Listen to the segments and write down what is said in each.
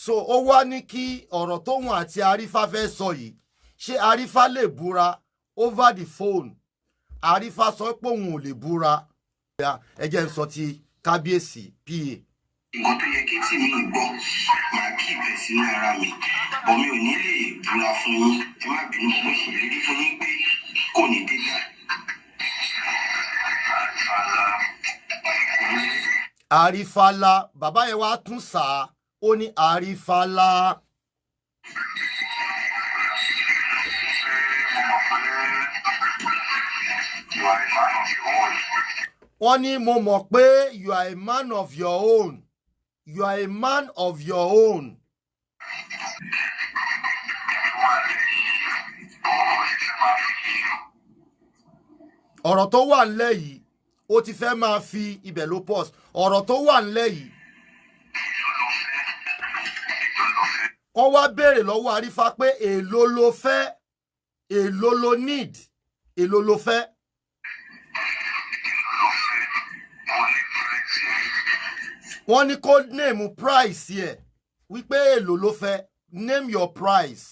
So ó wá ní kí ọ̀rọ̀ tóun àti Arífá fẹ́ sọ yìí, ṣé Arífá lè búra over the phone? Arífá sọ pé òun ò lè búra. Ẹ jẹ́ n sọ ti kábíyèsí pa. Nǹkan tó yẹ kí tì mí gbọ́, màá kí ìbẹ̀ sínú ara mi bọ̀, mi ò ní lè búra fún yín. Ẹ má bínú, mo ṣèlérí fún yín pé kò ní déta. Àrífàlà bàbá yẹn wá tún sá, ó ní Àrífàlà. Wọ́n ní mo mọ̀ pé you are a man of your own, you are a man of your own. Ọ̀rọ̀ tó wà ńlẹ̀ yìí, ó ti fẹ́ máa fi ibẹ̀ ló pause ọ̀rọ̀ tó wà ńlẹ̀ yìí. Wọ́n wá béèrè lọ́wọ́ Arífá pé èló ló fẹ́, èló ló need, èló ló fẹ́. Wọ́n ní kó name price ẹ̀, wípé èló ló fẹ́, name your price.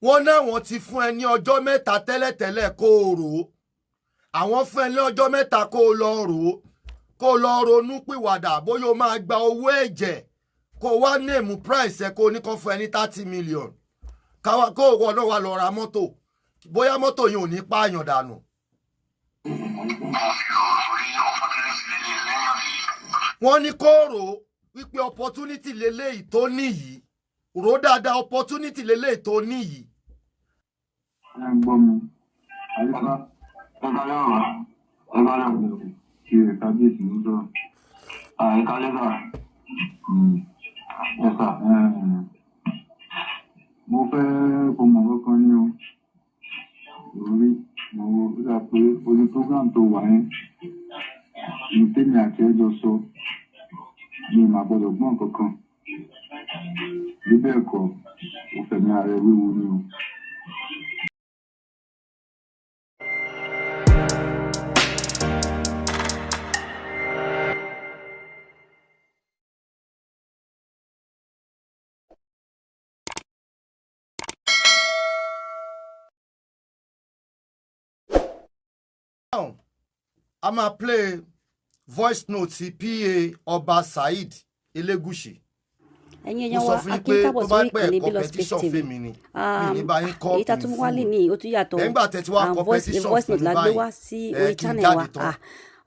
Wọ́n náà wọ́n ti fún ẹ ní ọjọ́ 3 tẹ́lẹ̀tẹ́lẹ̀ kó o rò ó. Àwọn fún ẹ ní ọjọ́ 3 kó o lọ rò ó, kó o lọ ronú pìwàdà bóyá o máa gba owó ẹ̀jẹ̀, kó o wá name price ẹ, kó o ní kó fún ẹ ní 30 million, kó o wọ́n náà wá lọ ra mọ́tò, bóyá mọ́tò yìí ò ní pààyàn dànù. Wọ́n ní kó rò ó wípé opportunity leléyìí tó níyìí, rò ó dáadáa, opportunity leléyìí tó níyìí. Ẹ ń gbọ́ mi, Àrífà. Ẹ kálẹ́ ọ̀rọ̀, ẹ kálẹ́ ọ̀rọ̀. Kí ẹ kábíyèsí ló sọ̀rọ̀. Ẹ kálẹ́ sà. Ẹ sà. Mo fẹ́ kó mọ̀ kankan ní o. Lórí mo dà pé orí program tó wà yẹn ní tèmi àti ẹjọ́ sọ, mi ò máa gbọ́dọ̀ gbọ́n kankan. Bí bẹ́ẹ̀ kọ́, ó fẹ̀mí ara ẹ wéwu ni o. Now, a máa play voice note sí PA Ọba Saheed Elegushi. Ẹ̀yin Mo èèyàn sọ wa, fún a yín kí pé ń káàbọ̀ tó bá sórí pẹ́ ìkànnì kọ Bilos Space petition TV. fèmí ni, mi ní bá yín kọ́ Èyí tá a in tún mú wá full. lé ní ó tún yàtọ̀. Nígbà tẹ́ ti wá kọ petition Voice fún note mi la gbé báyìí, wá sí ẹ orí kí n channel jáde wa. tán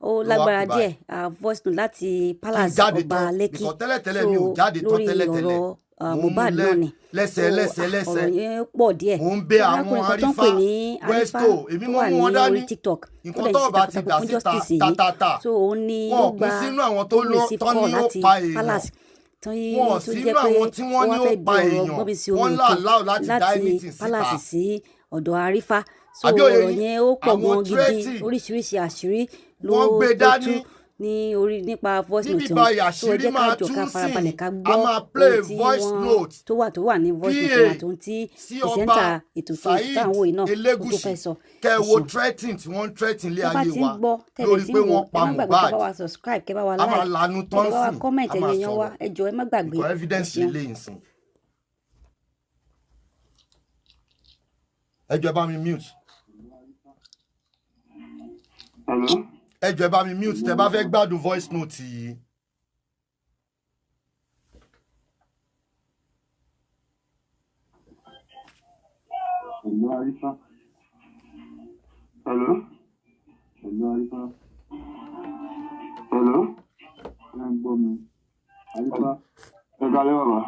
Ó ló wá lágbára kú báyìí. díẹ̀. Voice note láti Kí n Palace jáde Ọba tán Lẹ́kì. because tẹ́lẹ̀tẹ́lẹ̀ So mi ò jáde tán lórí tẹ́lẹ̀tẹ́lẹ̀. ọ̀rọ̀ Mò ń mú Mohbad náà ni. lẹ́sẹ̀ So lẹ́sẹ̀ lẹ́sẹ̀. ọ̀rọ̀ yẹn pọ̀ díẹ̀. Mò ń bẹ So àwọn arákùnrin kan tó ń Arífá pè ní Arífá Westo, èmi tó mo wà mú wọn ní dání. orí TikTok tó Nǹkan dẹ̀ ń tó ṣe bá ti takuntakun dà fún síta justice yìí. tàtàtà, So òun ni wọn ó ò kún gba sínú àwọn tó tó lọ receive tán call ní ó láti pa èèyàn. Palace tó Wọn ò tó sínú jẹ́ pé àwọn tí ó wọ́n wá ní ó fẹ́ pa di ọ̀rọ̀ èèyàn. gbọ́nmi sí omi Wọ́n òtó láàláò láti dá láti anything síta. Palace sí ọ̀dọ̀ Arífá. So Àbí òye ọ̀rọ̀ yín, yẹn ó pọ̀ àwọn gan gidi, threatening oríṣiríṣi àṣírí ló wọ́n gbé tó tú dání. ní orí nípa voice Níbi note ọ̀hún. báyìí So ẹ àṣírí jẹ́ ká máa jọ ká tú sí, farabalẹ̀ ká a gbọ́ máa play ohun tí voice wọ́n note tó wà ní voice note wọn PA àti ohun tí sí Ọba pìrìsẹ́ńtà ètò tó Saheed tá à ń wò yìí náà ohun tó Elegushi. fẹ́ sọ. Kẹ́ ẹ Ẹ wo ṣeun. threatening tí wọ́n ń threatening lé Tẹ́ bá ayé ti ń wa gbọ́, tẹ́ lórí dẹ̀ ti pé ń wò, wọ́n ẹ pa má gbàgbé kẹ́ Mohbad. bá wa subscribe, kẹ́ bá wa A máa like, lanu kẹ́ tán bá wa sìn, comment, a ẹ̀yin máa èèyàn wa. sọ̀rọ̀. Ẹ jọ̀ọ́, ẹ má gbàgbé. Because Ẹ evidence ṣeun. lélẹ́yìí sìn. Ẹ jọ̀ọ́ ẹ bá mi mute. Hello? Ẹ jọ̀ọ́ ẹ bá mi mute tẹ́ bá fẹ́ gbádùn voice note yìí. Hello, Arífá. Hello? Hello, Arífá. Hello? Ẹ ń gbọ́ mi, Arífà. Ẹ kálẹ́ bàbá.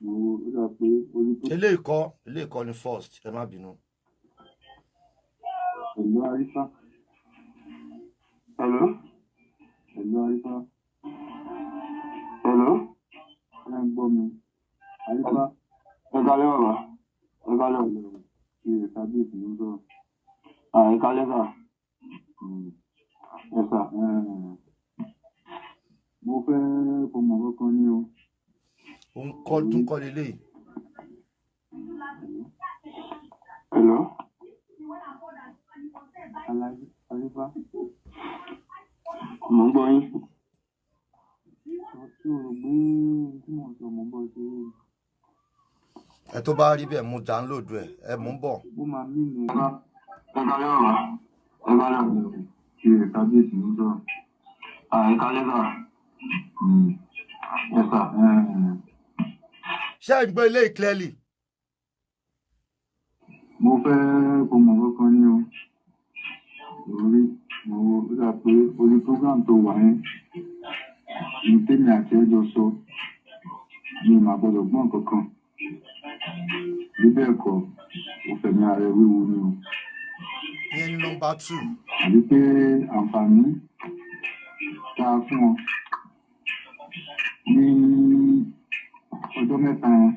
Mo dà pé orí tó. Eléyìí kọ́ ni first, ẹ má bínú. Hello, Arífà. Hello? Hello, Arífà. Hello? Ẹ ń gbọ́ mi, Arífà. Ẹ kálẹ́ bàbá. Ẹ kálẹ́ o. Kí ẹ kábíyèsí ló sọ̀rọ̀. Ẹ kálẹ́ sà. Ẹ sà. Mo fẹ́ kó mọ̀ kankan ní o. Òun kọ́ tún kọ́ leléyìí. Hello? Arífà. Mò ń gbọ́ yín. Ṣé o rò pé ohun tí mò ń Ẹ tó bá rí bẹ́ẹ̀, mo download ẹ, ẹ mú bọ̀. Ó máa mí nù. Ẹ kálẹ́ ọ̀rọ̀, ẹ kálẹ́ ọ̀rọ̀. Ṣé kábíyèsí ń sọ̀rọ̀? Ẹ kálẹ́ sà. Ẹ sà. Ṣé ẹ gbọ́ eléyìí clearly? Mo fẹ́ kó mọ̀ kankan ní o. Orí mo ó dà pé orí program tó wà yẹn ní tèmi àti ẹjọ́ sọ, mi ò máa gbọ́dọ̀ gbọ́n kankan. Bí bẹ́ẹ̀ kọ́, ó fẹ̀mí ara ẹ wéwu ni o. Ìyẹn ní number two. Àbí pé àǹfààní tá a fún ọ ní ọjọ́ 3 yẹn,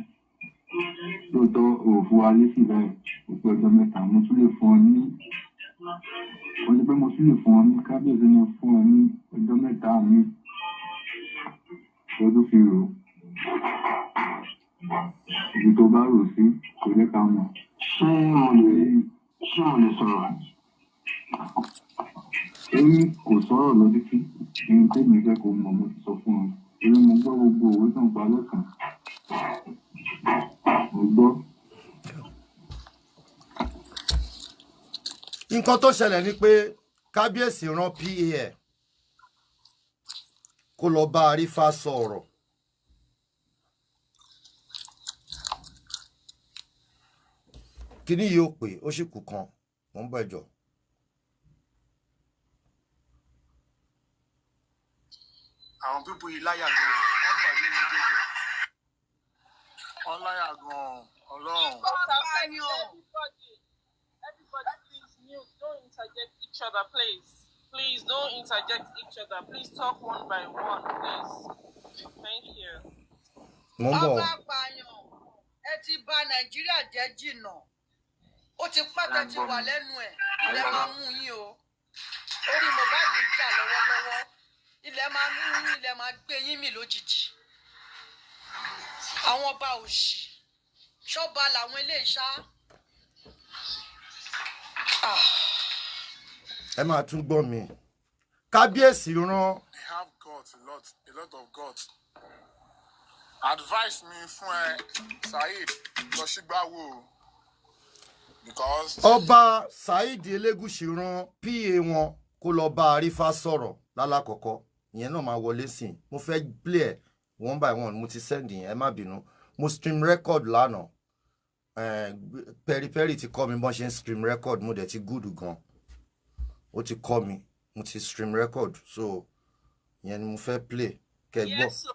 lóòótọ́ ò fún wa lésì báyìí, ó pé ọjọ́ 3, mo tún lè fún ọ ní, ó ní pé mo tún lè fún ọ ní, kábíyèsí ni fún ọ ní ọjọ́ 3 mi lọ́dún fi rò ó. Ibi tó bá rò sí kò jẹ́ ká mọ̀. Ṣé mo lè sọ̀rọ̀? Ó ní kò sọ̀rọ̀ lọ títí. Ohun tèmi fẹ́ kó mọ̀, mo ti sọ fún ọ, torí mo gbọ́ gbogbo òwe tó ń pa lọ́sàn-án, mo gbọ́. Nǹkan tó ṣẹlẹ̀ ni pé kábíyèsí rán PA ẹ̀ kó lọ bá Arífá sọ ọ̀rọ̀. Kíní yìí ó pè, ó sì kù kan, mò ń bọ̀, ẹjọ́. Àwọn people yìí láyà gan, wọ́n bà mí ní jẹ́jẹ́, wọ́n láyà gan, Ọlọ́run. Everybody, everybody, please mute. Don't interject each other, please. Please don't interject each other. Please talk one by one, please. Thank you. Mò ń bọ̀. Ọba apààyàn, ẹ ti bà Nàìjíríà jẹ́ jìnnà. Ó ti pẹ́ ti wà lẹ́nu ẹ̀. Ilẹ̀ máa mú yín o. Orí Mohbad ń jà lọ́wọ́lọ́wọ́. Ilẹ̀ máa mú yín, ilẹ̀ máa gbé yín mì lójijì. Àwọn ọba òṣì, ṣọ́ba làwọn eléyìí ṣá. Ah. Ẹ máa tún gbọ́ mi. Kábíyèsí rán They have guts, a lot of guts. Advice mi fún ẹ, Saheed, lọ sígbàwò o, because Ọba Saheed Elégùṣì rán PA wọn kó lọ bá Arífá sọ̀rọ̀ lálàkọ́kọ́. Ìyẹn náà máa wọlé sí i. Mo fẹ́ play ẹ̀ one by one. Mo ti send yẹn, ẹ má bínú. Mo stream record lánàá. Peri Peri ti kọ́ mi bọ́n ṣe ń stream record, mo dẹ̀ ti good gan. Ó ti kọ́ mi, mo ti stream record, so ìyẹn ni mo fẹ́ play kẹ́ gbọ́. Yes, sir.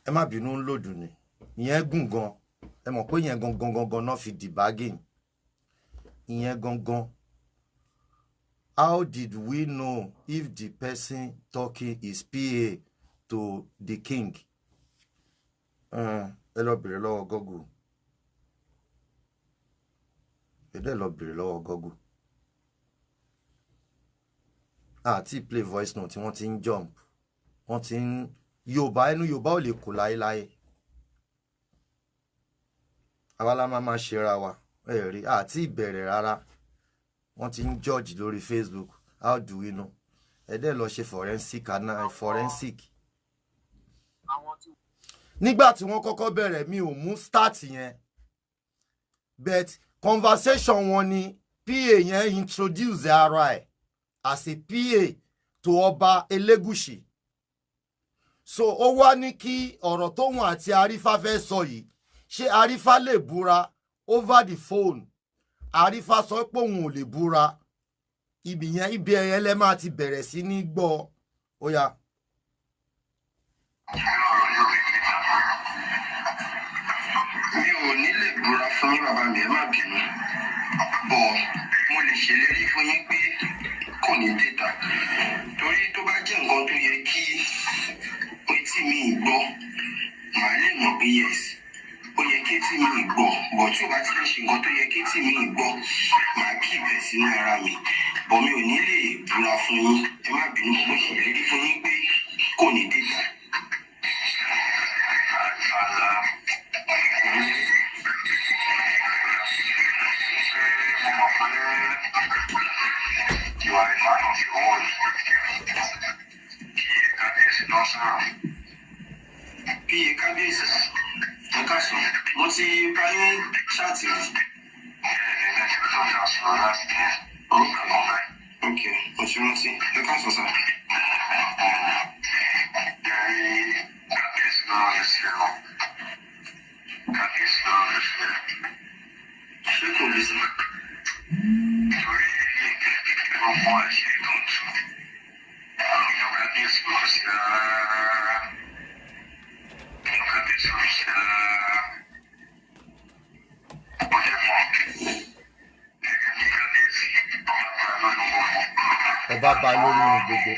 Ẹ má bínú, ń lòdù ni. Ìyẹn gùn gan. Ẹ mọ̀ pé ìyẹn gangan gangan náà fi debugging ìyẹn gangan. How did we know if the person talking is PA to the king? Ẹ lọ bèrè lọ́wọ́ Google. Ẹ dẹ́ lọ bèrè lọ́wọ́ Google. Àti play voice note tí wọ́n ti ń jump, wọ́n ti ń Yorùbá, ẹnu Yorùbá ò lè kó láéláé. Àwa la máa máa ṣera wa. Ẹ rí àti ìbẹ̀rẹ̀ rárá, wọ́n ti ń judge lórí Facebook. How do we know? Ẹ dẹ́ lọ ṣe forensic ana forensic. Àwọn tí Nígbà tí wọ́n kọ́kọ́ bẹ̀rẹ̀, mi ò mú start yẹn, but conversation wọn ni PA yẹn introduce ara ẹ̀ as a PA to Ọba Elégùṣì. So ó wá ní kí ọ̀rọ̀ tóun àti Arífá fẹ́ sọ yìí, ṣé Arífá lè búra over the phone? Arífá sọ pé òun ò lè búra. Ibi yẹn, ibi ẹyẹ lẹ máa ti bẹ̀rẹ̀ sí ní gbọ́. Ó yá. Mi ò ní lè búra fún yín, bàbá mi, ẹ má bínú, bọ̀ mo lè ṣèlérí fún yín pé kò ní déta, torí tó bá jẹ́ nǹkan tó yẹ kí etí mi gbọ́, màá lè mọ̀ pé yes, ó yẹ kí etí mi gbọ́. Bọ̀ tí ó bá ti ń ṣe nǹkan tó yẹ kí etí mi gbọ́, màá keep ẹ̀ sínú ara mi, bọ̀ mi ò ní lè búra fún yín. Ẹ má bínú, mo ṣèlérí fún yín pé kò ní déta. You are a man of your word. Kí kábíyèsí náà sọ̀rọ̀. Bí kábíyèsí, ẹ káàsán, mo ti bá yín chat rí. Ok, mo ti rántí. Ẹ káàsán sir. Ṣé kò lè sir? Ọba ba lórí ohun gbogbo.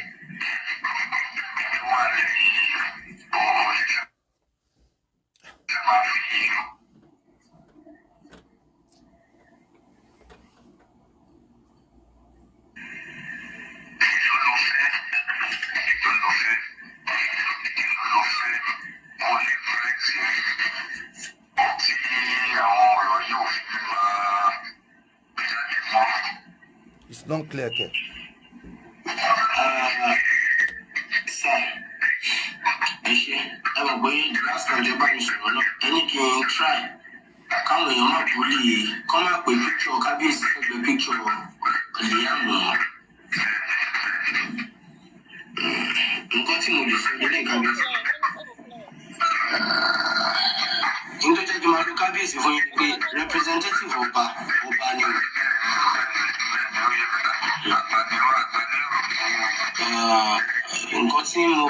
It's not clear kẹ. Sir, ẹ ṣe. Ẹ mọ̀ pé the last time tẹ bá mi sọ̀rọ̀ náà, ẹ ní kí n try káwọn èèyàn má bully, kọ́ má pè picture kábíyèsí sẹ́gbẹ̀ẹ́ picture Liam mọ́. Nǹkan tí mo lè sọ nílé kábíyèsí. Ní tó jẹ́ kí n máa lo kábíyèsí fún yín ni pé representative ọba ọba ni o. Nǹkan tí mo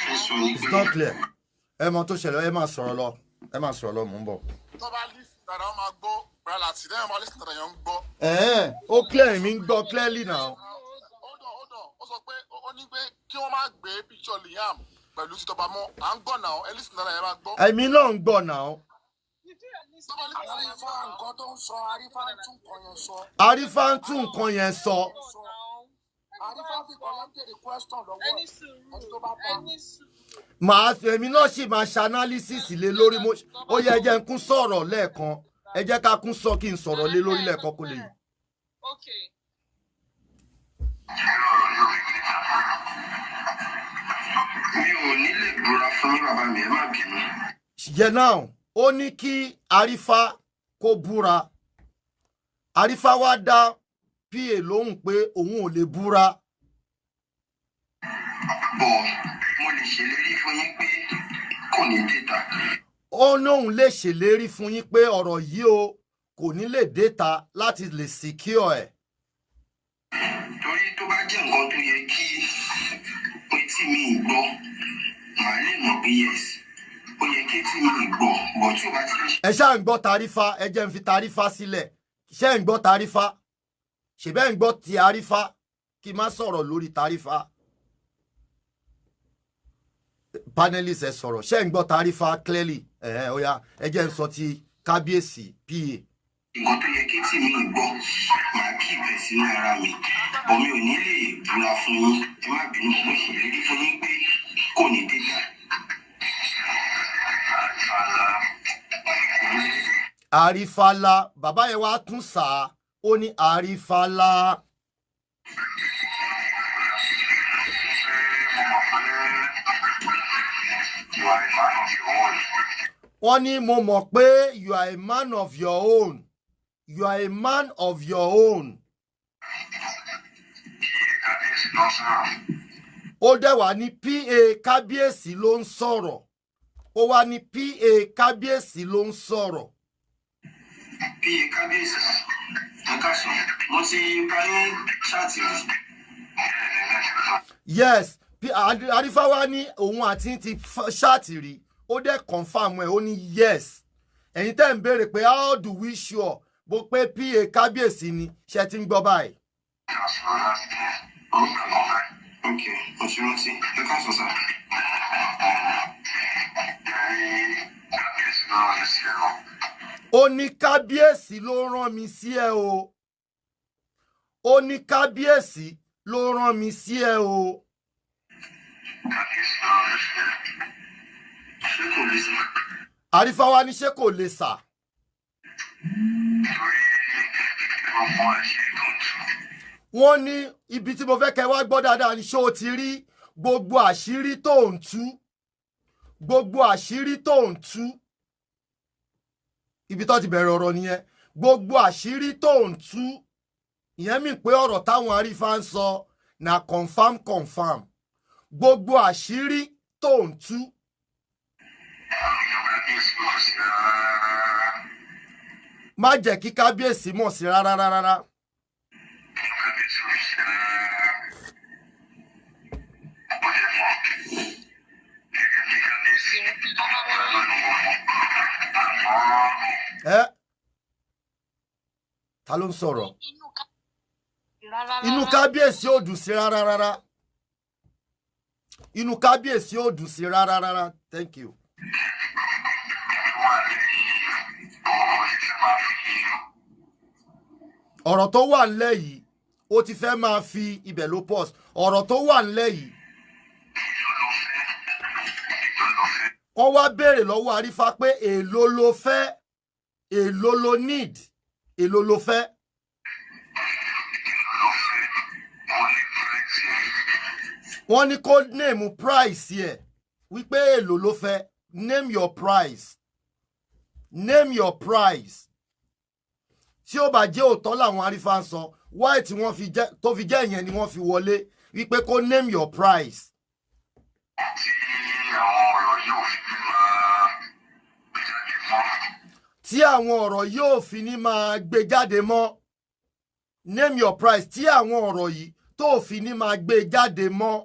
fẹ́ sọ ni It's pé not clear. Ẹ mọ tó ṣẹlẹ̀, ẹ máa sọ̀rọ̀ lọ, ẹ máa sọ̀rọ̀ lọ, mò ń bọ̀. Tó bá listen dáadáa, wọ́n máa gbọ́ brother. Lẹ́yìn máa listen dáadáa, yẹn ń gbọ́. Ẹ̀ẹ́n, ó clear, mi ń gbọ́ clearly now. Hold on, hold on. Ó sọ pé ó ní pé kí wọ́n má gbé picture Liam pẹ̀lú títọ́ba mọ́. À ń gbọ́ náà, ẹ listen dáadáa, yẹn máa gbọ́. Èmi náà ń gbọ́ now. Tó bá listen dáadáa, yẹn Arífà, nǹkan tó ń sọ, Arífà ń tún nǹkan yẹn sọ. Arífà ń tún nǹkan yẹn sọ. Arífà fi kan yẹn béèrè question lọ́wọ́ Ẹni ẹ̀. sùúrù, Ẹni tó bá bá. ẹni sùúrù. Màá èmi náà sì máa ṣe analysis lé lórí. Mo ó yẹ, ẹ jẹ́ n kún sọ̀rọ̀ lẹ́ẹ̀kan. Ẹ jẹ́ ká kún sọ kí n sọ̀rọ̀ lé lórí lẹ́ẹ̀kan kó lè yìí. Okay. Mi ò ní lè búra fún yín, bàbá mi, ẹ má bínú. Yẹ náà, ó ní kí Arífà kó búra. Arífà wá dá PA lóhùn pé òun ò lè búra. Bọ̀ mo lè ṣèlérí fún yín pé kò ní déta. Ó lóun lè ṣèlérí fún yín pé ọ̀rọ̀ yìí o kò ní lè déta láti lè secure ẹ̀. Torí tó bá jẹ́ nǹkan tó yẹ kí etí mi gbọ́, màá lè mọ̀ pé yes, ó yẹ kí etí mi gbọ́, bọ̀ tí ó bá ti ń ṣe Ẹ ṣáà ń gbọ́ tarífà. Ẹ jẹ́ ń fi tarífà sílẹ̀. Ṣé ń gbọ́ tarífà? Ṣèbẹ́ ń gbọ́ ti arífà? Kí n má sọ̀rọ̀ lórí tarífà. Panelist, ẹ sọ̀rọ̀. Ṣé ń gbọ́ tarífà clearly? Ẹ̀ ó yá, ẹ jẹ́ ń sọ ti kábíyèsí PA. Nǹkan tó yẹ kí etí mi gbọ́, màá kí ìbẹ̀ sínú ara mi, bọ̀ mi ò ní lè búra fún yín, ẹ má bínú. Mo ṣèlérí fún yín pé kò ní déta. Àrífàlà, bàbá yẹn wá tún sá, ó ní àrífàlà. Wọ́n ní mo mọ̀ pé you are a man of your own, you are a man of your own. Ó dẹ̀ wá ní PA kábíyèsí ló ń sọ̀rọ̀. Ó wá ní PA kábíyèsí ló ń sọ̀rọ̀. PA kábíyèsí, ẹ káàsán, mo ti bá yín chat rí. Yes, Arífáwá ní òun àti ti chat rí. Ó dẹ̀ confirm ẹ̀, ó ní yes. Ẹ̀yin tẹ́ ń béèrè pé how do we sure bó pé PA kábíyèsí ni, ṣe ti ń gbọ́ báyìí? Ok, mo ti rántí. Ẹ káàsán sir. Ó ní kábíyèsí ló rán mi sí ẹ o. Ó ní kábíyèsí ló rán mi sí ẹ o. Ṣé kò lè sir? Àrífáwá ní ṣé kò lè sir? Wọ́n ní ibi tí mo fẹ́ kẹ́ wá gbọ́ dáadáa ni, ṣé o ti rí gbogbo àṣírí tó ń tú, gbogbo àṣírí tó ń tú. Ibi tó ti bẹ̀rẹ̀ ọ̀rọ̀ nìyẹn. Gbogbo àṣírí tó ń tú, ìyẹn mi pé ọ̀rọ̀ táwọn arífá ń sọ na confam confam. Gbogbo àṣírí tó ń tú, Inú kábíyèsí ò sí rárá. má jẹ́ kí kábíyèsí mọ̀ sí rárá rárá. Inú kábíyèsí ò sí rárá. Ó dẹ̀ mọ̀ gẹ́gẹ́ bí kábíyèsí ọmọ ọba ló ń wọ̀. Àmọ́ Ẹ ta ló ń sọ̀rọ̀? Inú kábíyèsí rárá. Inú kábíyèsí ò dùn sí rárá rárá. Inú kábíyèsí ò dùn sí rárá rárá. Thank you. wà lẹ́yìn ọ̀rọ̀ ìfẹ́ máa fi Ọ̀rọ̀ tó wà ńlẹ̀ yìí, ó ti fẹ́ máa fi ibẹ̀ ló pause. Ọ̀rọ̀ tó wà ńlẹ̀ yìí, èlò ló fẹ́, èlò ló fẹ́. Wọ́n wá béèrè lọ́wọ́ arífá pé èló ló fẹ́, èló ló need, èló ló fẹ́. Èlò ló fẹ́, wọ́n ní price ẹ̀. Wọ́n ní kó name price ẹ̀, wípé èló ló fẹ́. Name your price, name your price. Tí ó bá jẹ́ òótọ́ làwọn arífá ń sọ, why tí wọ́n fi jẹ́ tó fi jẹ́ ìyẹn ni wọ́n fi wọlé wípé kó name your price. Tí àwọn ọ̀rọ̀ yóò fi máa gbé jáde mọ́. Tí àwọn ọ̀rọ̀ yóò fi ní máa gbé jáde mọ́. Name your price tí àwọn ọ̀rọ̀ yìí tó fi ní máa gbé jáde mọ́.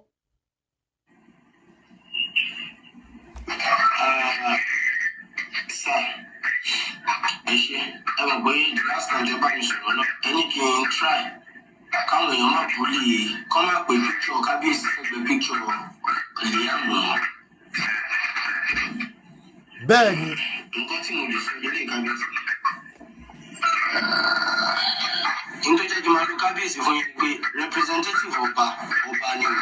Sir, ẹ ṣe, ẹ mọ̀ pé the last time tẹ bá mi sọ̀rọ̀ náà, ẹ ní kí n try káwọn èèyàn má bully, kọ́ má pè picture kábíyèsí sẹ́gbẹ̀ẹ́ picture Liam mọ́. Bẹ́ẹ̀ ni. Nǹkan tí mo lè sọ lélẹ̀, kábíyèsí, n tó jẹ́ kí n máa lo kábíyèsí fún yín ni pé representative ọba, ọba ni o.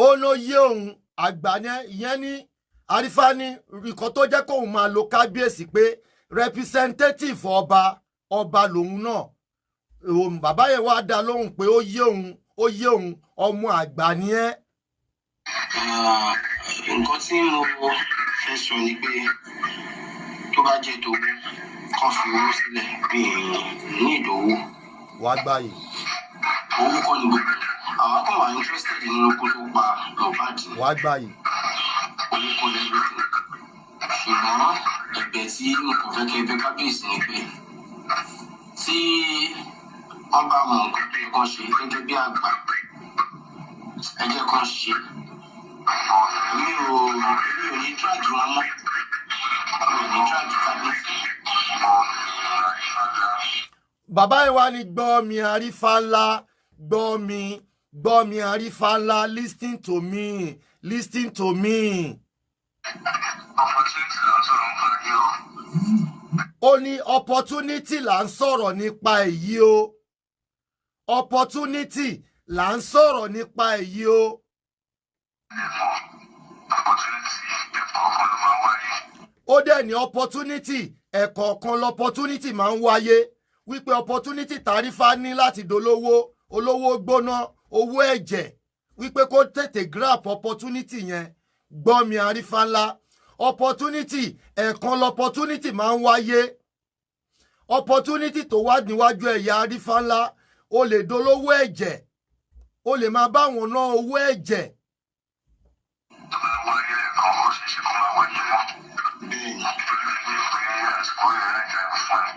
Ó ló yé òun, àgbà ní ìyẹn ní arífá ní nǹkan tó jẹ́ kóun máa lo kábíyèsí pé representative ọba, ọba lòun náà. Òun bàbá yẹn wá dá lóhùn pé ó yé òun, ó yé òun, ọmọ àgbà ni ẹ́. Ah, nǹkan tí mo fẹ́ sọ ni pé tó bá jẹ́ tówó, kán fi owó sílẹ̀, mi ì ní ìdòwò. Wàá gbà yìí. Owó kọ́ ni gbogbo àwa kàn wá interested nínú kó tó pa Mohbad ni. Wàá gbà yìí. Owó kọ́ lẹ́gbẹ̀ẹ́, ṣùgbọ́n ẹ̀bẹ̀ tí mo kàn fẹ́ kẹ́ ẹ bẹ̀ kábíyèsí ni pé tí wọ́n bá mọ nǹkan tó yẹ kán ṣe gẹ́gẹ́ bí àgbà, ẹ jẹ́ kán ṣe. Mi ò ní drag wọn mọ́, mi ò ní drag kábíyèsí. Bàbá yẹn wá ní gbọ́ mi arífá ńlá, gbọ́ mi, gbọ́ mi arífá ńlá, listen to me, listen to me. Opportunity là ń sọ̀rọ̀ nípa yìí o. Ó ní opportunity là ń sọ̀rọ̀ nípa èyí o, opportunity là ń sọ̀rọ̀ nípa èyí o. Opportunity ẹ̀kọ̀ọ̀kan ló máa ń wáyé. Ó dẹ̀ ní opportunity, ẹ̀kọ̀ọ̀kan l'opportunity máa ń wáyé, wípé opportunity tàrífà ní láti dolówó, olówó gbóná, owó ẹ̀jẹ̀, wípé kó tètè grab opportunity yẹn. Gbọ́ mi arífá ńlá, opportunity, ẹ̀ẹ̀kan l'opportunity máa ń wáyé. Opportunity tó wá níwájú ẹ̀yà arífá ńlá, o lè dolówó ẹ̀jẹ̀, o lè máa bá wọn ná owó ẹ̀jẹ̀. Tó bá wáyé lẹ́ẹ̀kan, ó ṣeé ṣe kó má wáyé mọ́. Bẹ́ẹ̀ni, pé àsìkò yẹn rẹ̀ jẹ́ fún ẹ.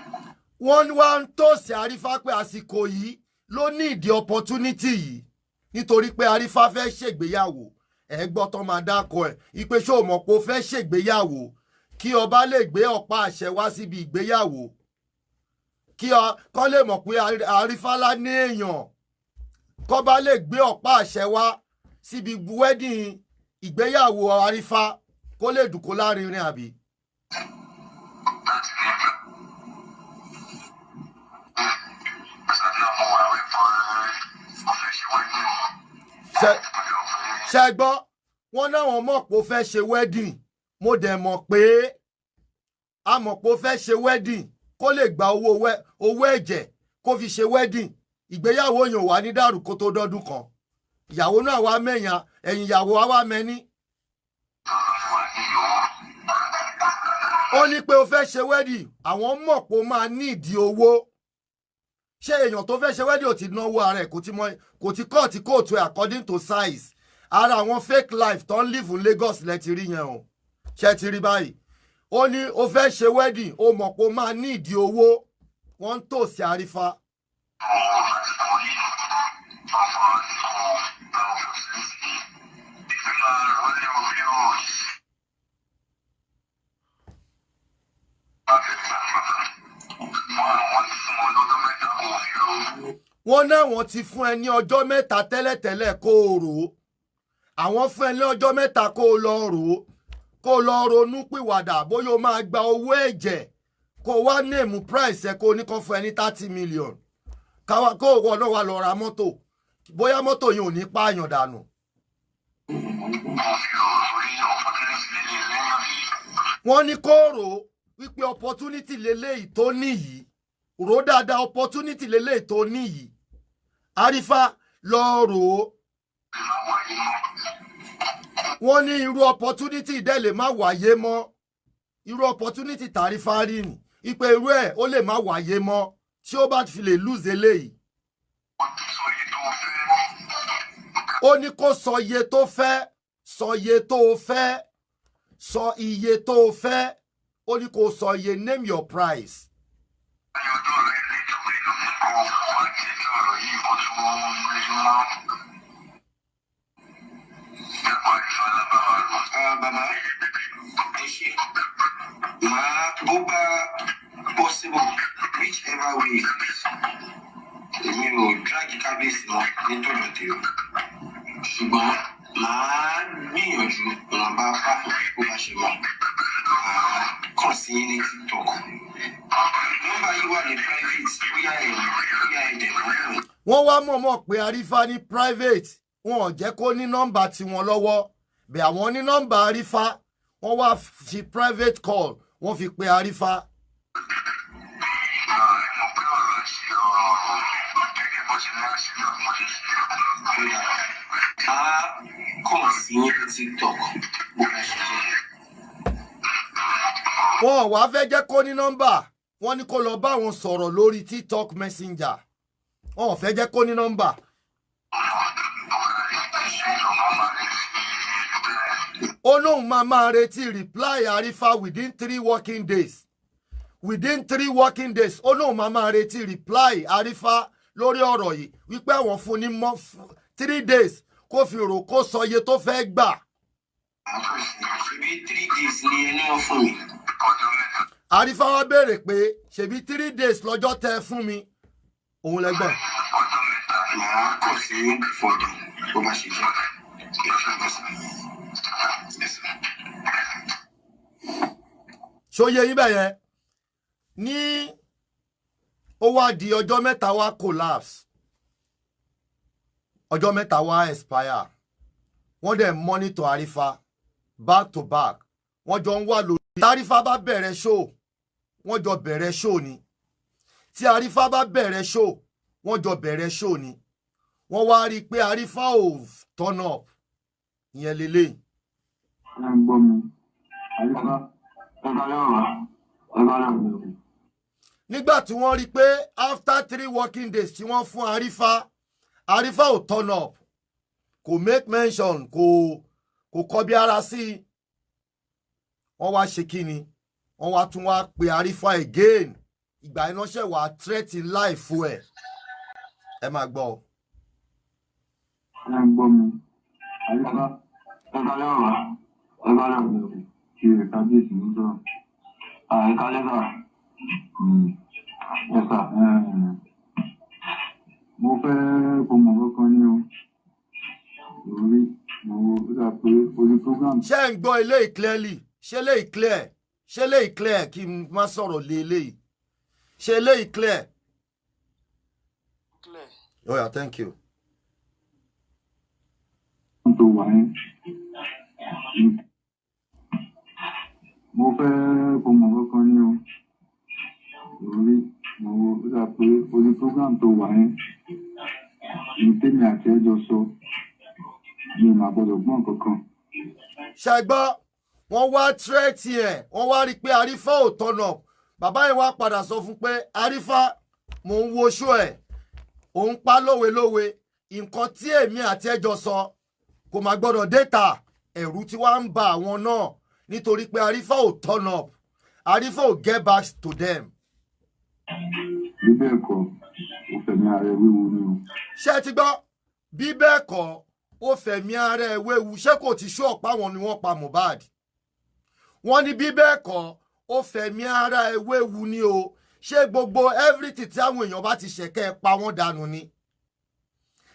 Wọ́n wá ń tòsí arífá pé àsìkò yìí ló ní ìdí opportunity yìí, nítorí pé arífá fẹ́ ṣègbéyàwó. Ẹ gbọ́ tán máa dákọ ẹ̀ ìpè ṣó mọ̀ pé ó fẹ́ ṣègbéyàwó, kí ọba lè gbé ọ̀pá àṣẹ wá síbi ìgbéyàwó, kí kọ́ lè mọ̀ pé arífálá ní èèyàn, kọ́ba lè gbé ọ̀pá àṣẹ wá síbi wedding, ìgbéyàwó arífá, kó lè dùn kó lárinrin àbí. Láti ní ìgbà àṣàbí ọmọ wa wípé ó fẹ́ ṣe wedding. Ṣe gbọ́, wọ́n náwọn mọ̀ pé ó fẹ́ ṣe wedding. Mo dẹ̀ mọ̀ pé a mọ̀ pé ó fẹ́ ṣe wedding, kó lè gba owó ẹ̀jẹ̀ kó fi ṣe wedding. Ìgbéyàwó yẹn ò wá ní dàrú kó tó dọ́dún kan, ìyàwó náà wá mẹ́yàn, ẹ̀yìn ìyàwó wa wá mẹ́ní. Wà ní ìyòwò. Ó ní pé o fẹ́ ṣe wedding, àwọn mọ̀ pé o máa ní ìdí owó. Ṣé èèyàn tó fẹ́ ṣe wedding ò ti náwó ara ẹ̀, kò ti mọ, kò ti cut kóòtù ẹ̀ according to size? Ara àwọn fake life tó ń live in Lagos lẹ ti rí yẹn o. Ṣé ti rí báyìí? Ó ní o fẹ́ ṣe wedding, o mọ̀ pé o máa ní ìdí owó. Wọ́n ń tò sí Arífá. Wọ́n náà wọ́n ti fún ẹ ní ọjọ́ 3 tẹ́lẹ̀tẹ́lẹ̀ kó o rò ó. Àwọn fún ẹ ní ọjọ́ 3 kó o lọ rò ó, kó o lọ ronú pìwàdà bóyá o máa gba owó ẹ̀jẹ̀, kó o wá name price ẹ, kó o ní kó fún ẹ ní 30 million, káwa kó o wọ náà wá lọ ra mọ́tò, bóyá mọ́tò yìí ò ní pààyàn dànù. Wọ́n ní kó rò ó wípé opportunity leléyìí tó níyìí, rò ó dáadáa, opportunity leléyìí tó níyìí, Arífá, lọ rò ó. Wọ́n ní irú opportunity dẹ̀ lè má wáyé mọ́. Irú opportunity tàrífà rí ni ipe irú ẹ̀ ó lè má wáyé mọ́ tí ó bá fi lè lose eléyìí. Ó ní kó sọ iye tó fẹ́, sọ iye tó o fẹ́, sọ iye tó o fẹ́. Ó ní kó sọ iye, name your price. Ah, bàbá, ẹ ṣe máa bó bá possible, whichever way it is, èmi ò drag kábíyèsí lọ nítòló tèmi, ṣùgbọ́n màá gbìyànjú ìwọ̀nba apá bó bá ṣe mọ̀. Màá kàn sí yín ní TikTok. Nọ́mbà yìí wà ní private, bóyá ẹ̀ dẹ̀ mọ́ náà. Wọ́n wá mọ̀ọ́mọ̀ pé Arífá ní private, wọn ò jẹ́ kó ní nọ́mbà tiwọn lọ́wọ́ bẹ̀. Àwọn ní nọ́mbà Arífá, wọ́n wá fi private call, wọ́n fi pe Arífá. Màá kàn sí yín ní TikTok bó bá ṣe jẹ́. Wọn ò wá fẹ́ jẹ́ kó ní nọ́mbà. Wọ́n ní kó lọ bá wọn sọ̀rọ̀ lórí TikTok Messenger. Wọn ò fẹ́ jẹ́ kó ní nọ́mbà. Ó lóun máa máa retí reply Arífá within 3 working days. Within 3 working days, ó lóun máa máa retí reply Arífá lórí ọ̀rọ̀ yìí, wípé àwọn fún ní mọ́ 3 days kó fi rò, kó sọ iye tó fẹ́ gbà. Ṣebí 3 days ni ẹni wọn fún mi. Arífá wá béèrè pé ṣebí 3 days lọ́jọ́ tẹ́ ẹ fún mi òun lẹ́gbọ̀n. Màá kàn sí yín before then bó bá ṣe jẹ́. Ẹ ṣe bá sá. Yes, sir. Ṣóyè yín bẹ́ẹ̀ yẹn ní ó wá di ọjọ́ 3 wá collapse, ọjọ́ 3 wá expire. Wọ́n dẹ̀ monitor Arífá back to back. Wọ́n jọ ń wà lórí. Tárífá bá bẹ̀rẹ̀ show, wọ́n jọ bẹ̀rẹ̀ show ni. Tí Arífá bá bẹ̀rẹ̀ show, wọ́n jọ bẹ̀rẹ̀ show ni. Wọ́n wá rí i pé Arífá ò turn up. Ìyẹn lélẹ́yìn. Ẹ ń gbọ́ mi, Àrífà? Ẹ kálẹ́ ọ̀rọ̀, ẹ kálẹ́ ọ̀rọ̀. Nígbà tí wọ́n rí i pé after 3 working days tí wọ́n fún Arífá, Arífá ò turn up, kò make mention, kò kọbi ara sí i, wọ́n wá ṣe kí ni? Wọ́n wá tún wá pe Arífá again. Ìgbà iná ṣẹ̀ wá threaten life ẹ̀. Ẹ máa gbọ́ ọ. Ẹ ń gbọ́ mi, Àrífà? Ẹ kálẹ́ ọ̀rọ̀, ẹ kálẹ́ ọ̀rọ̀. Kí ẹ kábíyèsí ń sọ̀rọ̀. Ẹ kálẹ́ sà. Ẹ sà, mo fẹ́ kó mọ̀ kankan ní o lórí mo ó dà pé orí program. Ṣé ń gbọ́ eléyìí clearly? Ṣé eléyìí clear? Ṣé eléyìí clear? Kí n má sọ̀rọ̀ lé eléyìí. Ṣé eléyìí clear? Clear. Oh yeah, thank you. Tó wà yẹn, mo fẹ́ kó mọ̀ kankan ní o lórí mo ó dà pé orí program tó wà yẹn ní tèmi àti ẹjọ́ sọ, mi ò mà gbọ́dọ̀ gbọ́n kankan. Ṣe gbọ́? Wọ́n wá threat ẹ̀, wọ́n wá rí i pé Arífà ò turn up. Bàbá yẹn wá padà sọ fún pé Arífà, mò ń wo show ẹ̀, òun pa lówelówe, nǹkan tí èmi àti ẹjọ́ sọ kò má gbọ́dọ̀ déta. Ẹ̀rù tí wàá ń ba àwọn náà nítorí pé Arífà ò turn up, Arífà ò get back to them. Bí bẹ́ẹ̀ kọ́, ó fẹ̀mí ara ẹ wéwu ni o. Ṣé ẹ ti gbọ́? Bí bẹ́ẹ̀ kọ́, ó fẹ̀mí ara ẹ̀ wéwu. Ṣé kò ti ṣú ọ̀pá wọn ni wọ́n pa Mohbad? Wọ́n ní bí bẹ́ẹ̀ kọ́, ó fẹ̀mí ara ẹ̀ wéwu ni o. Ṣé gbogbo everything tí àwọn èèyàn bá ti ṣẹ̀, kẹ́ ẹ pa wọ́n dànù ni?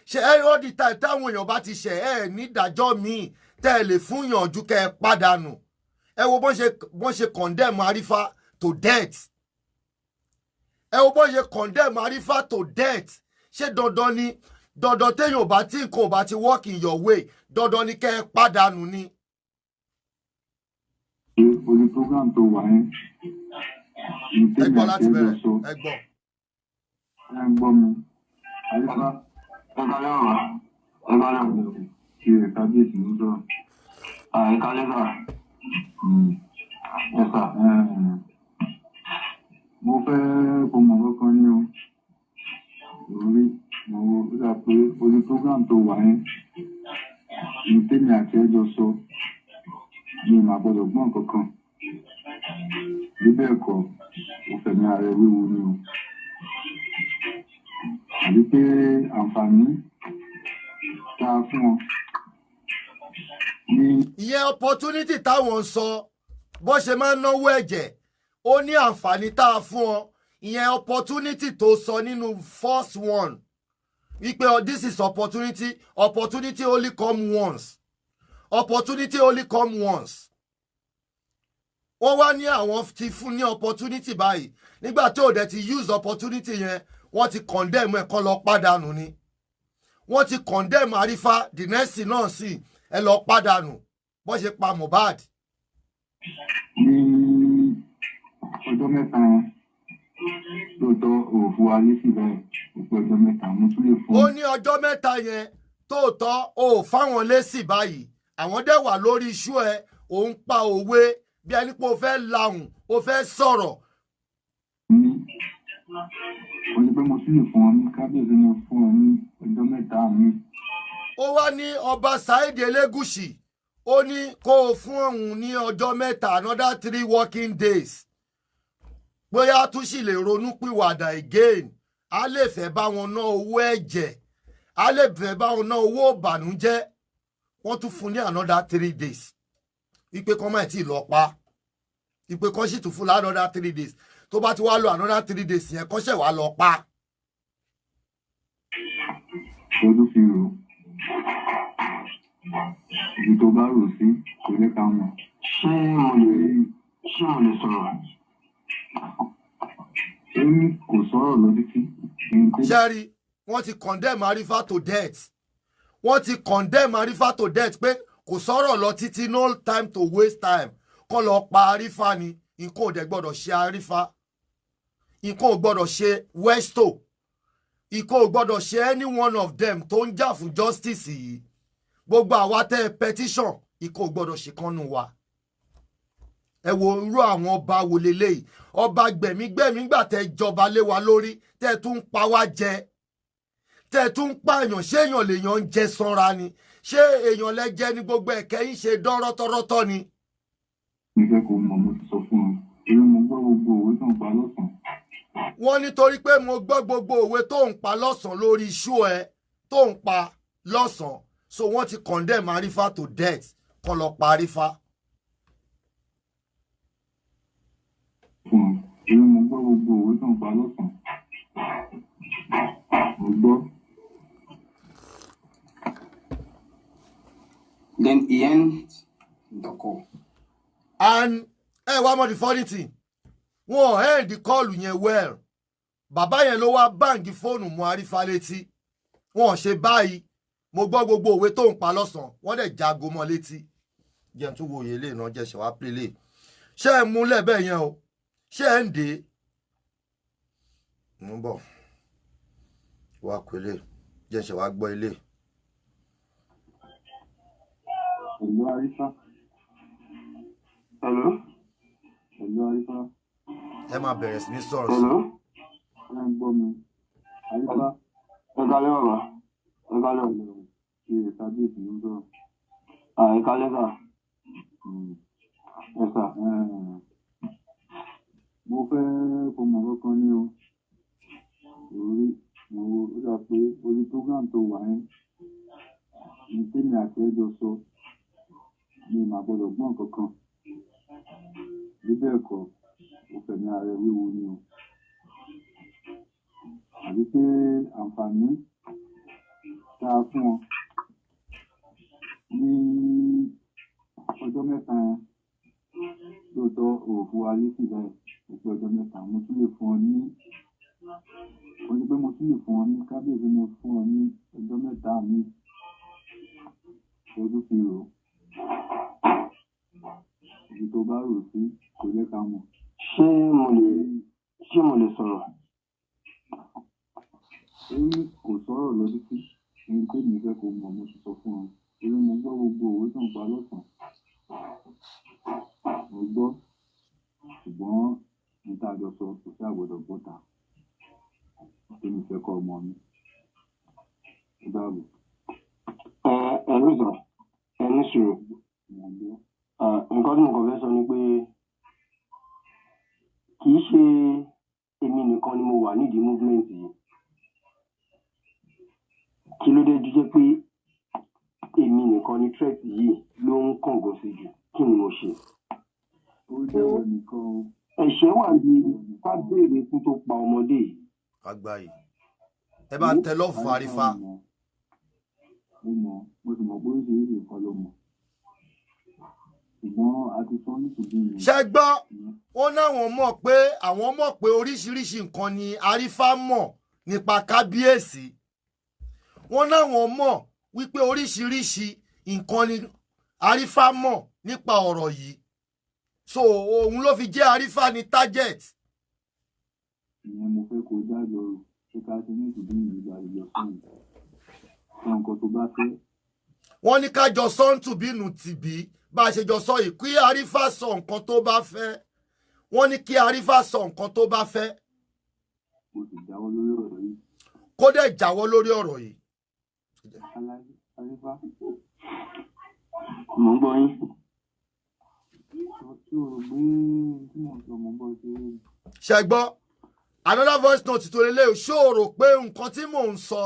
Ṣé all the time táwọn èèyàn bá ti ṣẹ̀, ẹ̀ nídàájọ́ míì tẹ́ ẹ lè fún yànjú kẹ́ ẹ pàdánù? Ẹ wo bọ́n ṣe condemn Arifa to death. Ẹ wo bọ́n ṣe condemn Arifa to death. Ṣé dandan ni, dandan téèyàn ò bá tí nǹkan ò bá ti work in your way, dandan ni kẹ́ ẹ pàdánù ni? Ṣé orí program tó wà yẹn ní Ẹ tèmi gbọ́ àti láti ẹjọ́ bẹ̀rẹ̀. sọ? Ẹ gbọ́. Ẹ ń gbọ́ mi, Àrífà? Ẹ kálẹ́ ọ̀rọ̀, ẹ kálẹ́ ọ̀rọ̀. Kí ẹ kábíyèsí ń sọ̀rọ̀. Ẹ kálẹ́ sà. Ẹ sà. Mo fẹ́ kó mọ̀ kankan ní o. Orí mo ó dà pé orí program tó wà yẹn ní tèmi àti ẹjọ́ sọ, mi ò má gbọ́dọ̀ gbọ́n kankan. Bí bẹ́ẹ̀ kọ́, ó fẹ̀mí ara ẹ wéwu ni o. Àbí pé àǹfààní tá a fún wọn ní Ìyẹn opportunity táwọn ń sọ, bó ṣe máa ń náwó ẹ̀jẹ̀, ó ní àǹfààní tá a fún ọ, ìyẹn opportunity tó sọ nínú first one wípé, oh, this is opportunity, opportunity only come once, opportunity only come once. Wọ́n wá ní àwọn ti fún ní opportunity báyìí. Nígbà tí ò dẹ̀ ti use opportunity yẹn, wọ́n ti condemn ẹ̀ kọ́ lọ pàdánù ni. Wọ́n ti condemn Arifa, the next thing náà sì ẹ lọ pàdánù bó ṣe pa Mohbad. Ní ọjọ́ 3 yẹn, lóòótọ́ òfò alẹ́ sì báyìí, ó pé ọjọ́ 3, mo tún lè fún Ó ní ọjọ́ 3 yẹn, tóòtọ́ ò fáwọn lésì báyìí, àwọn dẹ̀ wà lórí iṣu ẹ, òun pa òwe bí ẹni pé o fẹ́ lahùn, o fẹ́ sọ̀rọ̀. Ní ó ní pé mo tún lè fún ọ ní, kábíyèsí ni fún ọ ní ọjọ́ 3 mi. Ó wá ní ọba Saheed Elégùṣì, ó ní kó o fún òun ní ọjọ́ 3, another 3 working days, bóyá tún sì lè ronú pìwàdà again, á lè fẹ́ bá wọn ná owó ẹ̀jẹ̀, á lè fẹ́ bá wọn ná owó ìbànújẹ́. Wọ́n tún fún ní another 3 days wípé kọ́ máa tí ì lọ pa, wípé kọ́ sì tún fún ní another 3 days. Tó bá ti wá lọ another 3 days yẹn, kọ́ ṣẹ̀ wá lọ pa. Tó tún fi rò ó, ibi tó bá rò sí kò jẹ́ ká mọ̀. Ṣé mo lè sọ̀rọ̀? Ó ní kò sọ̀rọ̀ lọ títí ní pé Ṣẹ́rí, wọ́n ti condemn Arifa to death. Wọ́n ti condemn Arifa to death pé kò sọ̀rọ̀ lọ títí, no time to waste time, kọ́ lọ pa Arifa ni. Nǹkan ò dẹ̀ gbọ́dọ̀ ṣe Arifa, nǹkan ò gbọ́dọ̀ ṣe Westo, nǹkan ò gbọ́dọ̀ ṣe any one of them tó ń jà fún justice yìí. Gbogbo àwa tẹ́ ẹ petition, nǹkan ò gbọ́dọ̀ ṣe kánú wa. Ẹ wo irú àwọn ọba wo leléyìí? Ọba gbẹ̀mígbẹ̀mí gbà tẹ́ jọba lé wa lórí, tẹ́ tún ń pa wá jẹ, tẹ́ tún ń pààyàn. Ṣé èèyàn lèèyàn ń jẹ sanra ni? Ṣé èèyàn lẹ jẹ ní gbogbo ẹ̀kẹ́ yín ṣe dán rọ́tọ́rọ́tọ́ ni? Mi fẹ́ kó mọ̀, mo ti sọ fún ọ torí mo gbọ́ gbogbo òwe tó ń pa lọ́sàn-án. Wọ́n nítorí pé mo gbọ́ gbogbo òwe tó ń pa lọ́sàn-án lórí iṣu ẹ tó ń pa lọ́sàn-án. So wọ́n ti condemn Arifa to death, kọ́ lọ pa Arifa. Fún ọ torí mo gbọ́ gbogbo òwe tó ń pa lọ́sàn-án, mo gbọ́. Then he ends the call. And ẹ wá mọ̀ the funny thing, wọn ò end call yẹn well. Bàbá yẹn ló wá bang fóònù mú Arifa létí. Wọn ò ṣe báyìí, mo gbọ́ gbogbo òwe tó ń pa lọ́sàn-án, wọ́n dẹ̀ jago mọ́ létí. Jẹun tún wo òye lè náà jẹ́ ṣe wá pélé. Ṣé ẹ múlẹ̀ bẹ́ẹ̀ yẹn o? Ṣé ẹ ń dé ń bọ̀ wá pélé jẹ́ ṣe wá gbọ́ ilé. Pẹ̀lú Arífà. Hello. Hello, Arífá. Ẹ máa bẹ̀rẹ̀ sí ní sọ̀rọ̀ sí. Hello. Ẹ ń gbọ́ mi, Arífá? Ẹ kálẹ́ bàbá, ẹ kálẹ́ o. Ṣe kábíyèsí ló ń sọ̀rọ̀? À, ẹ kálẹ́ sà. Ẹ sà. Mo fẹ́ kó mọ̀ kankan ní o, orí mo ó dà pé orí program tó wà yẹn ní tèmi àti ẹjọ sọ mi mà gbọ́dọ̀ gbọ́n kankan. Bí bẹ́ẹ̀ kọ́, ó fẹ̀mí ara ẹ wéwu ni o, àbí pé àǹfààní tá a fún ọ ní ọjọ́ 3 yẹn, lóòótọ́ ò fún wa létí báyìí, ó pé ọjọ́ 3. Mo tún lè fún ọ ní, ó ní pé mo tún lè fún ọ ní, kábíyèsí, mo fún ọ ní ọjọ́ 3 mi ojú fi rò ó. Ibi tó bá rò sí kò jẹ́ ká mọ̀. Ṣé mo lè sọ̀rọ̀? Orí kò sọ̀rọ̀ lọ títí. Ohun tèmi fẹ́ kó mọ̀, mo ti sọ fún ọ, torí mo gbọ́ gbogbo òwe tó ń pa lọ́sàn-án, mo gbọ́, ṣùgbọ́n ní tá a jọ sọ, kò sí àgbọ̀dọ̀ bọ́ta. Tèmi fẹ́ kọ́ ọmọ mi, ó dàbọ̀. Ẹ ẹ ló sọ, ẹ ní sùúrù. Mo ń gbọ́. Nǹkan tí mo kàn fẹ́ sọ ni pé kì í ṣe èmi nìkan ni mo wà nídìí movement yìí. Kí ló dé tó jẹ́ pé èmi nìkan ni threat yìí ló ń kàngùn sí jù? Kí ni mo ṣe? Ó jẹ́wọ́ nìkan o. Ẹ̀ṣẹ̀ wà ní ká béèrè ikú tó pa ọmọdé yìí. Àgbáyé, ẹ bá ń tẹ love fún Arífá. Mo mọ̀, mo sì mọ̀ pé oríṣiríṣi nǹkan ló mọ̀, ṣùgbọ́n a ti sọ nítòbí mi. Ṣe gbọ́, ó náwọn mọ̀ pé àwọn mọ̀ pé oríṣiríṣi nǹkan ni Arífá mọ̀ nípa kábíyèsí. Wọ́n náwọn mọ̀ wípé oríṣiríṣi nǹkan ni Arífá mọ̀ nípa ọ̀rọ̀ yìí, so òun ló fi jẹ́ Arífá ní target. Ìyẹn mo fẹ́ kó dájọ́ rò, ṣé ká ṣe nítòbí mi ìgbà ìjọ fún mi, sọ nǹkan tó bá fẹ́. Wọ́n ní ká jọ sọ́ńtùbínú tìbí bá a ṣe jọ sọ yìí, kí Arífá sọ nǹkan tó bá fẹ́. Wọ́n ní kí Arífá sọ nǹkan tó bá fẹ́. Kó sì jáwọ́ lórí ọ̀rọ̀ yìí. Kó dẹ̀ jáwọ́ lórí ọ̀rọ̀ yìí. Arífá. Mò ń gbọ́ yín. Tí o rò pé tí mò ń sọ, mò ń bọ́ ṣe é? Ṣe gbọ́, another voice note tó lélẹ̀ o. Ṣé o rò pé nǹkan tí mò ń sọ,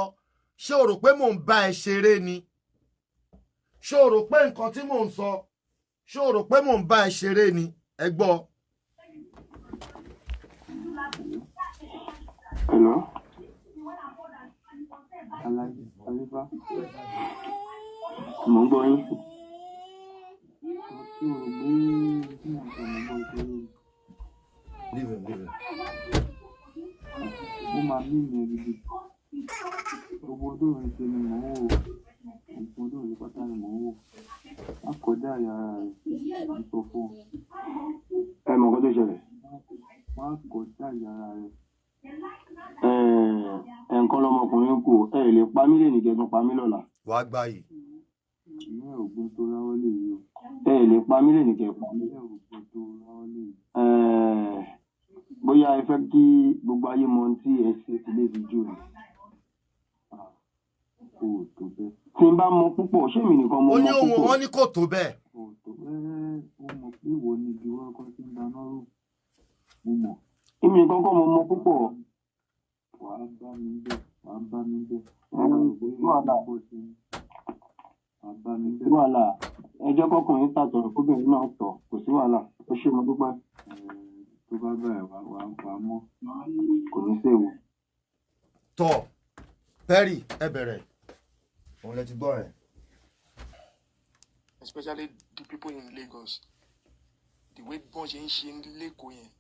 ṣé o rò pé mò ń bá ẹ ṣeré ni? Ṣé o rò pé nǹkan tí mò ń sọ, ṣé o rò pé mò ń bá ẹ ṣeré ni? Ẹ gbọ́. Hello. Arífá. Mò ń gbọ́ yín. Tí o rò pé tí mò ń sọ, mò ń bọ́ ṣeré ni? Leave him, leave him. Ó máa mí mi gidi. Gbogbo tó ń ṣe ni mò ń wò, gbogbo tó ń ṣe pátá ni mò ń wò. Má kọjá àyà ara rẹ̀, mo sọ fún ọ. Ẹ mọ̀ nǹkan tó ṣẹlẹ̀. Má kọjá àyà ara rẹ̀. Ẹ nǹkan lọmọkùnrin kù, ẹ lè pa mí lè nìkẹ́ tún pa mí lọ́la. Wàá gbà yìí. Ìyẹn ò gbọ́n tó ráwọ́ lè yí o. Ẹ lè pa mí lè nìkẹ́ pa mí. Ìyẹn ò gbọ́n tó ráwọ́ lè yí. Ẹ bóyá ẹ fẹ́ kí gbogbo ayé mọ ohun tí ẹ ṣe ti lè fi jó ni. Kò tó bẹ́ẹ̀. Tí n bá mọ púpọ̀, ṣé èmi nìkan mo Ó ní mọ òun púpọ̀? Wọ́n ní kò tó bẹ́ẹ̀. Kò tó bẹ́ẹ̀. Ó mọ̀ pé ìwọ ni igi wọ́rọ́kọ́ tí ń dáná rò, mo mọ̀. Èmi nìkan kọ́ mo mọ púpọ̀. Wàá bá mi bẹ́ẹ̀, wàá bá mi bẹ́ẹ̀. Wàhálà. Wàá bá mi bẹ́ẹ̀. Wàhálà, ẹ jẹ́ kọkùnrin tàtọ̀rọ̀ kóbìnrin náà tọ̀, kò sí wàhálà. Ó ṣe, mo dúpẹ́. Tó bá bẹ̀rẹ̀, wàá mọ̀. Kò ní séwu. Tọ Perry, ẹ bẹ̀rẹ̀, òun lẹ ti gbọ́ rẹ̀. Especially the people in Lagos, the way bọ́n ṣe ń ṣe lẹ́kọ̀ọ́ yẹn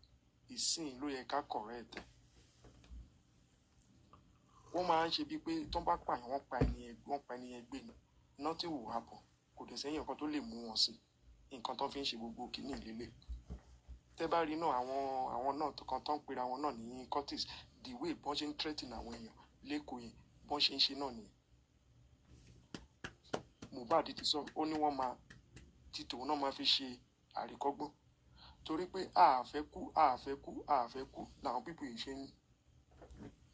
ìsìn ló yẹ ká correct ẹ̀. Wọ́n máa ń ṣe bíi pé tó ń bá pààyàn, wọ́n pa ẹni yẹn, wọ́n pa ẹni yẹn gbé ni, nothing will happen. Kò dẹ̀ sẹ́yìn nǹkan tó lè mú wọn sí nǹkan tó fi ń ṣe gbogbo kìíní ìlélẹ̀. Tẹ́ bá rí náà, àwọn náà kan tó ń pera wọn náà ní cultist, the way bọ́n ṣe ń threaten àwọn èèyàn lẹ́kọ̀ọ́ yẹn, bọ́n ṣe ń ṣe náà nìyẹn. Mohbad ti sọ, ó ní wọ́n máa tí tòun náà máa fi ṣe àríkọ́gbọ́n. Torí pé a fẹ́ kú, a fẹ́ kú, a fẹ́ kú làwọn people yìí ṣe ń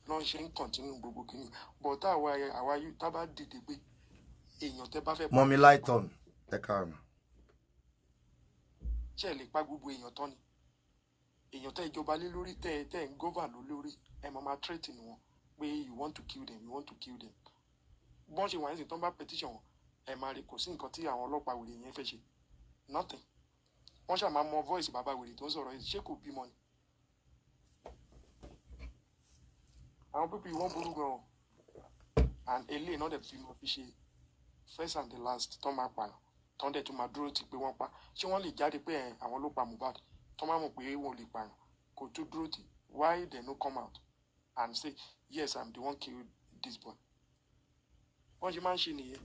lọ́n ṣe ń continue gbogbo kìíní. But àwa yìí tá bá dìde pé èèyàn tẹ́ bá fẹ́ pa, Mummy Lighton, ẹ káàárọ̀. Ṣe lè pa gbogbo èèyàn tán ni? Èèyàn tẹ́ ìjọba lé lórí, tẹ́ ń govern lé lórí, ẹ máa threaten wọn pé you want to kill them, you want to kill them. Bọ́n ṣe wà ní sìn, tó ń bá petition wọn, ẹ máa rí, kò sí nǹkan tí àwọn ọlọ́pàá wèrè yẹn fẹ́ ṣe, nothing. Wọ́n ṣáà máa mọ voice bàbá wèrè tó ń sọ̀rọ̀ yìí. Ṣé kò bímọ ni? Àwọn people yìí, wọ́n burú gan-an, and eléyìí náà dẹ̀ fi mọ̀ fi ṣe first and the last tó máa pààyàn, tó ń dẹ̀ tó máa dúró ti pé wọ́n pa. Ṣé wọ́n lè jáde pé ẹ̀ àwọn ló pa Mohbad? Tó máa mọ̀ pé wọn ò lè pààyàn kò tó dúró tì. Why they no come out and say, "Yes, I'm the one kill this boy"? Wọ́n ṣe máa ń ṣe nìyẹn.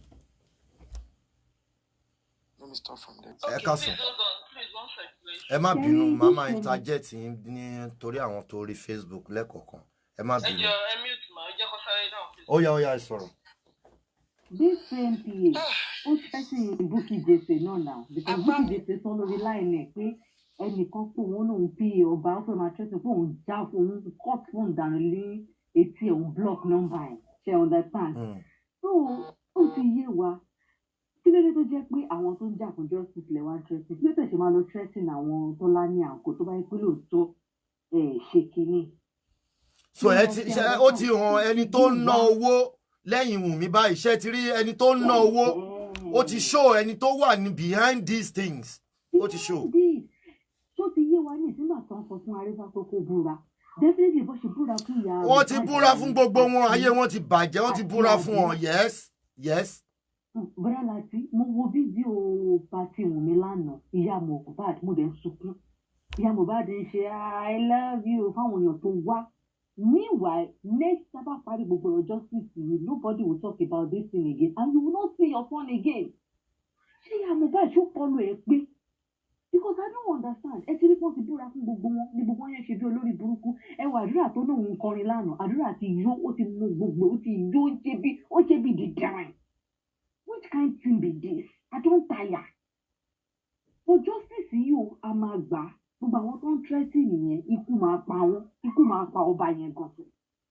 Let me stop from there. Ẹ Okay, káàsán. please hold on. Please, one sec, please. Ẹ má bínú, Ṣẹ́rí màá máa this interject yín nítorí àwọn tó rí Facebook lẹ́kọ̀ọ̀kan. Ẹ má Ẹ bínú. jọ̀ọ́, ẹ mute ma, ẹ jẹ́ kó sáré dáhùn, please. Ó yá, ó yá, ẹ sọ̀rọ̀. This same PA ó threaten Bukky Jesse náà now, because Bukky Jesse sọ lórí line ẹ̀ pé ẹnìkan pé òun lòun PA ọba, ó fẹ́ máa threaten pé òun já òun cut phone dànù lé etí ẹ̀, òun block number ẹ̀. Ṣe understand? So ó ti yé wa. Kí ló dé tó jẹ́ pé àwọn tó ń jà fún justice lẹ̀ wá ń threaten? Kí ló tẹ̀ ṣe máa lọ threaten àwọn Tọ́lá ní àǹkó tó bá yẹ pé lóòótọ́ ẹ̀ ṣe kínní? So ẹ ti ṣe, ó ti hàn ẹni tó ń ná owó lẹ́yìn Wùnmí báyìí. Ṣé ti rí ẹni tó ń ná owó? Ó ti show ẹni tó wà ní behind these things. Ó ti show. Behind it. Tó ti yé wa ní ìsíngbà tó ń sọ fún Arífà pé kó búra, definitely bó ṣe búra fún ìyá Wọ́n ti Mohbad búra fún gbogbo wọn, àti ayé wọn ti bàjẹ́, wọ́n ti àti búra fún wọn. Àdúrà. Yes. Bọ́dá láti mo wo fídíò party Wùnmí lánàá, ìyá Mohbad, mo dẹ̀ ń sunkún. Ìyá Mohbad ń ṣe "I love you" fáwọn èèyàn tó wá. Meanwhile, next tá a bá parí gbogbo ọ̀rọ̀ justice yìí, nobody will talk about this thing again and you will not see your son again. Ṣé ìyá Mohbad, ṣó kọlu ẹ̀ pé? Because I don't understand. Ẹ ti rí pọ́n ti búra fún gbogbo wọn ní gbogbo wọn yẹn ṣe bí olórí burúkú. Ẹ wọ Àdúrà tó náà ń kọrin lánàá. Àdúrà ti yó, ó ti mú gbogbo, ó ti yó, ó ṣe bí dìdìrín. Which kind thing be this? I don tire. For justice yìí o, a máa gbà á. Gbogbo àwọn tó ń threaten nìyẹn, ikú máa pa wọn, ikú máa pa ọba yẹn gan.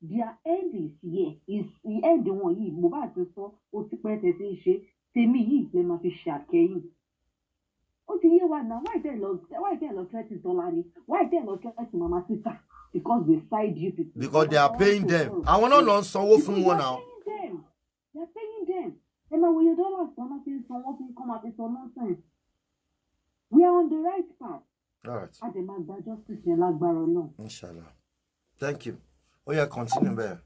Their end is here, is the end wọn yìí. Mohbad ti sọ, ó ti pẹ́ tẹ̀ sí ń ṣe tèmi yìí lè máa fi ṣàkẹ́yìn. Ó ti yé wa náà. Why tẹ̀ lọ threaten Tọ́lá ni? Why tẹ̀ lọ threaten Mama Sita? Because they side you people. Because they are paying them. Àwọn náà lọ ń sanwó fún Because wọn they náà. are paying them, they are paying them. Ẹ máa wòye dollars tí wọ́n fi ń san, wọ́n fi ń kọ́ máa fi sọ nonsense. We are on the right path. All right. A dẹ̀ máa gba justice yẹn lágbára Ọlọ́run. Inshallah, thank you. Ó yẹ, continue bẹ́ẹ̀.